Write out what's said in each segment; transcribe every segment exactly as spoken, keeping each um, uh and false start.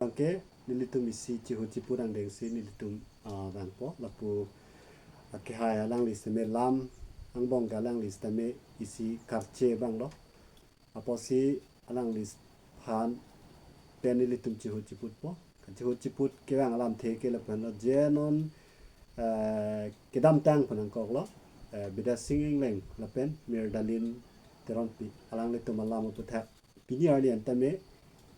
Anke nelitum isi chihut chiput angdengsi nelitum, ah, vangpo, lapu akehai alangli sitame lam angbong ke alangli sitame isi karche abang lo. Apotsi alangliphan pen nelitum chihut chiputpo. Kachihut chiput kevang alamthe ke lapu henlo je non, eh, kedamtang pu nangkoklo, eh, Bidyasing Engleng lapen Mirdalin Teronpi, alanglitum alam aputhak pini arni an tame,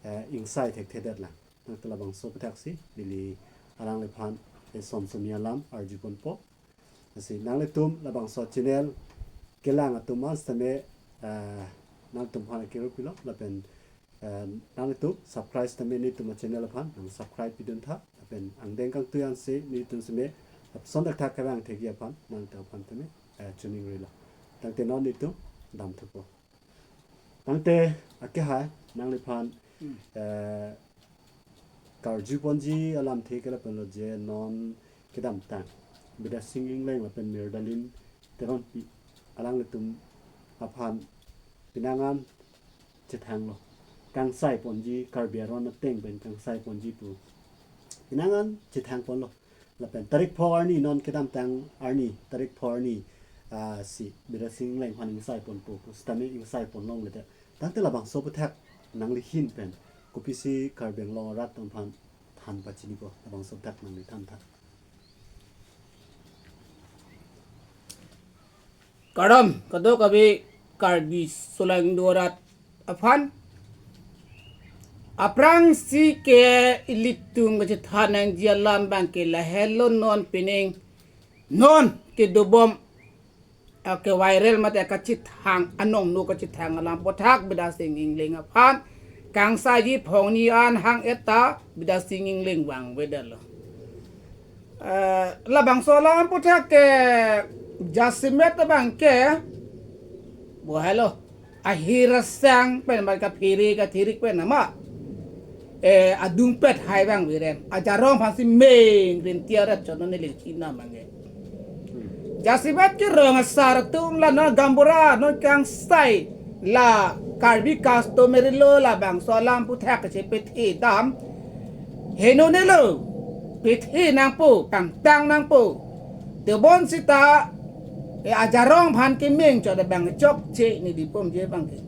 eh, ingsai thekthedet lang. Nangte labangso aputhak si neli alangliphan eson somi alam arjuponpo. Lasi nanglitum labangso channel kelang atum an sitame, eh, nangtumphan akirupilo lapen, eh, nanglitum subscribe sitame nelitum channel aphan nang subscribe pidun tha, lapen angdeng kangtui ansi nelitum sitame lapuson thakthak kevang thekji aphan nangtumphan tame, eh, chuning rilo. Tangte non nelitum damthupo. Tangte akehai nangliphan, Hmm. eh, karjuponji alamthe ke lapu henlo je non kedamtang Bidyasing Engleng lapen Mirdalin Teronpi alanglitum aphan penang an chethanglo. Kangsaiponji, Karbi aron ateng pen kangsaiponji pu penang an chethangponlo. Lapen tarik pho arni, non kedamtang arni, tarik pho arni, ah, si Bidyasing Engleng aphan ingsaiponpo pu sitame ingsaipon longle te. Tangte labangso aputhak nangli ahin pen kopisi Karbi Anglong arat atum aphan than pachinipo, labangso aputhak nangli than tha. Kardom, kadokave Karbi solangdo arat aphan. Aphrangsi ke ilitum kachethan nangji alam abang ke lahelo, non pining, non kedobom, eh, ke viral mate kachethang, anong no kachethang alam aputhak Bidyasing Engleng aphan kangsaiji phongni an hang-et ta Bidyasing Engleng vangvedetlo. Eh, labangso alam aputhak ke jasemet abang ke, bo helo, ahir asang pen mar kaphere kathirik pen nama, eh, adungpet hai vangverem. Ajarong aphansi meng rinti arat chot non neli chinam ange. Jasemet ke rong asar atum la non gaonbura, non kangsai, la Karbi customary law labangso alam aputhak kachepethe dam henonelo, pethe nangpo, kangtang nangpo. Tebon sita, eh, ajarong aphan kemeng chot abang chokche neli ponji abang ke.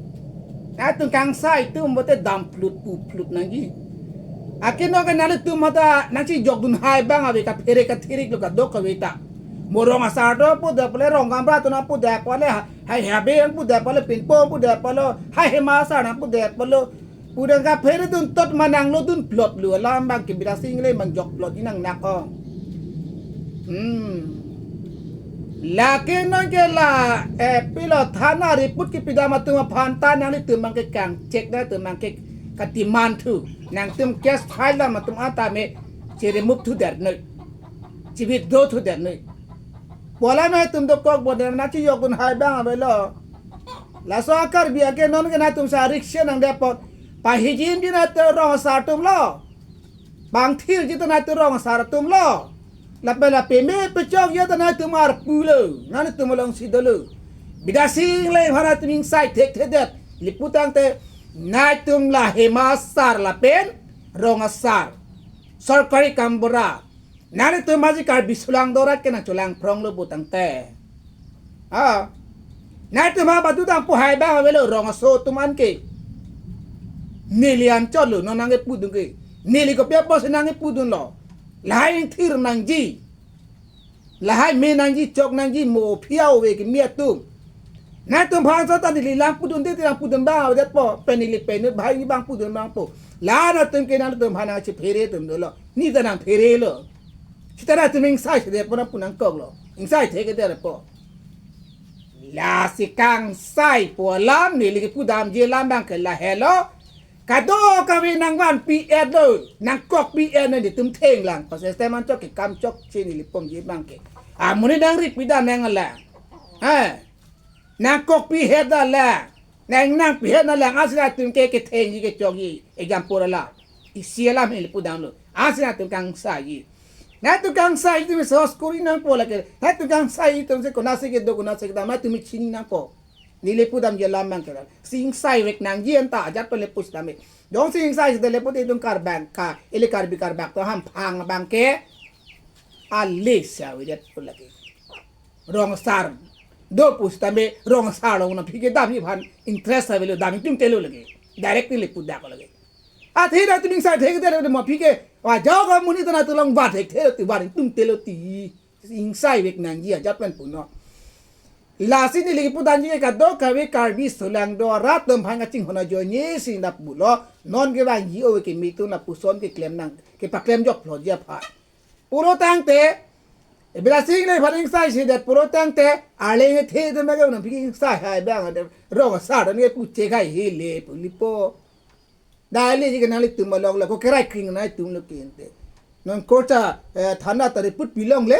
Atum kangsai atum bote damphlut puphlut nangji. Akin no ke nanglitum mata nangchijokdun hai abang ave, kaphere kathirik lo kadokave ta. Mo rong asar do pudet pule, rong gaonbura atum nangpudet pule, ha-, hai habe nangpudet pule, pinpo nangpudet pule, hai hema asar nangpudet pule. Pudang kaphere dun tot ma nanglodun plot lo alam abang ke Bidyasing Engleng abang jokplot inang nak ong. Hmm. Lake non ke la, eh, pilo thana report kepidam atum aphan ta nanglitum abang ke kangchek, nangtum abang ke kademand thu. Nangtum case file dam atum an tame che-remove thudet noi, che-withdraw thudet noi. Pu alam nangtum dokok bote nangchijokdun hai abang avelo. Laso a-Karbi ake non ke nangtum sa rikshe nangdepon. Pahijimji nangtum rong asar atum lo. Pangthirji ta nangtum rong asar atum lo. Lapen la peme pechokji ta nangtum arpu lo. Nangtum alongsi dolo. Bidyasing Engleng aphan nangtum ingsai thekthedet. Lapu tangte nangtum la hema asar lapen rong asar, sorkari gaonbura, nanglitum maji Karbi solangdo arat ke nangcholangphronglo pu tangte. Ah. Nangtum ha badu dam pu hai abang avelo, rong aso atum an ke. Neli anchot lo, non nangkepudun ke. Neli kopi apotsi nangkepudunlo. Lahai ingthir nangji. Lahai me nangji, chok nangji, mo phiya ove keme atum. Nangtum aphan seta neli lang pudunde, te lang pudun abang avedetpo, pen neli pen bahai abang pudun abangpo. La nangtum ke nangtum aphan nangchephere atum dolo. Neta nangpherelo. Seta nangtum ingsai sedetpo, nangpu nangkoklo. Ingsai thekthedetpo. Lasi kangsai pu alam neli kepudamji alam abang ke lahelo. Kadokave nangvanpi-et lo, nangkokpi-et lo, nelitum thenglang. Pas S T M anchot ke kam chokche neli ponji abang ke. Amonit nangripidam nanglang. Ha. Nangkokpi-et nanglang. Nang nangpi-et nanglang. Ansi nangtum ke kethengji kechokji. Example alam. Isi alam neli pudamlo. Ansi nangtum kangsaiji. Nangtum kangsaiji atum sos kori nangpo lake. Nangtum kangsaiji atum si konatsi kedo konatsi kedam nangtum chini nangpo. Neli pudamji alam abangke, si ingsai vek nangji anta ajat pen le pusitame. Jongsi ingsai si de le puti itum Karbi ka, ili Karbi Karbak atum hamphang abangke ale si avedet pu lake. Rong asar do pusitame rong asar along nangphi ke damji aphan interest avelo, dam ingtungtelo lake. Direct neli pudak lake. Athe dak itum ingsai thekthelo, ma phi ke ajok amonit ta nangtulong, va thekthelo ti, va ingtungtelo ti. Ingsai vek nangji ajat pen punon. Lasi neli kepu damji ke kadokave Karbi aso lang do arat atum aphan kachinghon ajoine si nangpulo. Non kevangji ove keme atum lapuson keklem nang, kepaklemjok phlotji aphan. Pulo tangte, e, Bidya Sing Engleng aphan ingsai si det pulo tangte, arleng ethe atum ke nangphi ingsai hai abang, rong asar an ke puche khai hele pu lipo. Dali ji ke nanglitum along le, ko kerai kring nangtum lo ke ante. Non korcha, eh, thana ta report pilongle.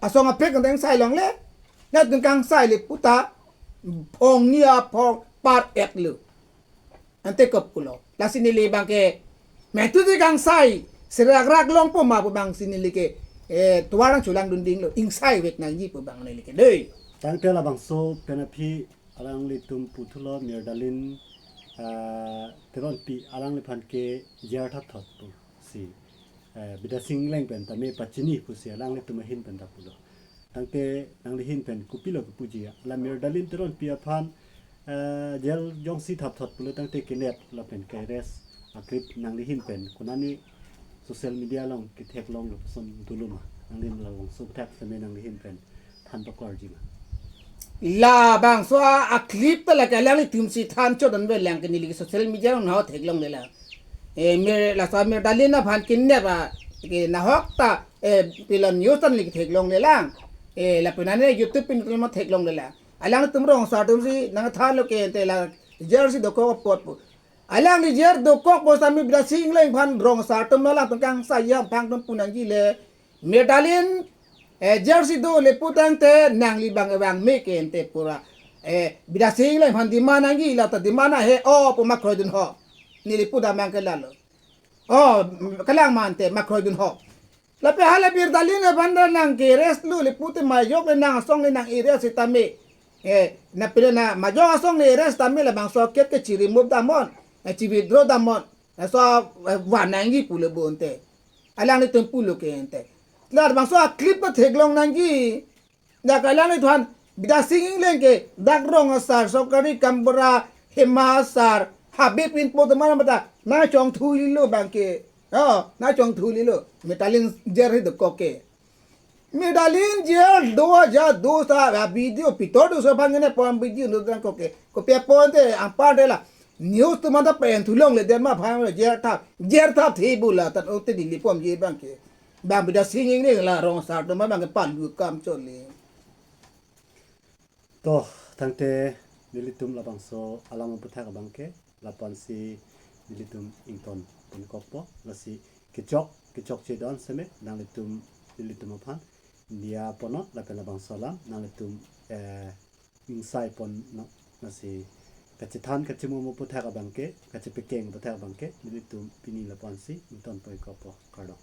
Asong apek nang ingsai longle. Nangtum kangsai le puta phongni aphong par-et lo. Ante kop pulo. Lasi neli abangke metu di kangsai serak rak longpo ma pu abang si neli ke, eh, tovar nangcholangdun dinglo. Ingsai vek nangji pu abang neli ke dei. Tangte labangso pen aphi alanglitum puthulo Miralin, ah, Teronpi alangliphan ke jail thapthot pusi, eh, Bidya Sing Engleng pen tame pachini pusi alanglitum ahin pen ta pulo. Tangte nangli ahin pen kopilo kepuji, la Miralin Teronpi aphan, eh, jail jongsi thapthot pulo tangte kenet lapen ke-arrest akrip nangli ahin pen konani social media along ketheklong lapuson dolo ma? Nangli labangso thak seme nangli ahin pen than pakorji ma? Labangso a, a clip ta lake alanglitum si than chodon ve lang ke neli ke social media along nangtheklongle lang. Eh, Mir, laso Miralin aphan kidnap a, ke nahok ta, eh, pilo news ta neli ketheklongle lang. Eh, lapen ane YouTube pen ma theklongle lang. Alanglitum rong asar atum si nangthanlo ke ante la jail si dokok apot pu. Alangli jail dokok pusitame Bidya Sing Engleng aphan rong asar atum alangtum kangsai hamphang atum pu nangji le. Miralin, eh, jail si do le pu tangte nangli abang vangme ke ante pura. Eh, Bidya Sing Engleng aphan demand nangji, la ta demand ahe-o pu ma kroidun ho. Neli pudam abangke lalo. O, kalang ma ante ma kroidun ho. Lapen hala Miralin aphan ta nang ke-arrest lo le pute majok le nang asong le nang-arrest sitame. Eh, na pine na majok asong le arrest tame labangso a-case ke chi-remove damnon. Eh, chi-withdraw damnon. Laso, eh, van nangji pulo bo ante. Alanglitum pulo ke ante. Labangso a-clip ta theklong nangji. Dak alanglitum aphan Bidya Sing Engleng ke dak rong asar, sorkari gaonbura, hima asar, Habe Pinpo teman mata nangchongthu lilo abangke. Oh, nangchongthu lilo. Miralin jail si dokok ke. Miralin jail do aja do sa a-video pitor do so bang ne pon video do dan koke. Kopi apot ante anpar de la news atum anta pen thulongle den ma aphan jail thap. Jail thap thi bula tan ote dili pom je abangke. Bang Bidya Sing Engleng la rong asar atum abangke palu kam chole. To, tangte nelitum labangso alam aputhak abangke lapu-ansi nelitum ingtonpon kokpo, lasi kechok, kechokche don seme nanglitum, nelitum aphan diya ponnon, lapen labangso alam nanglitum, eh, ingsai ponnon, lasi kachethan kachemumu aputhak abangke, kachepekeng aputhak abangke nelitum pini lapu-ansi ingtonpon kokpo, kardom.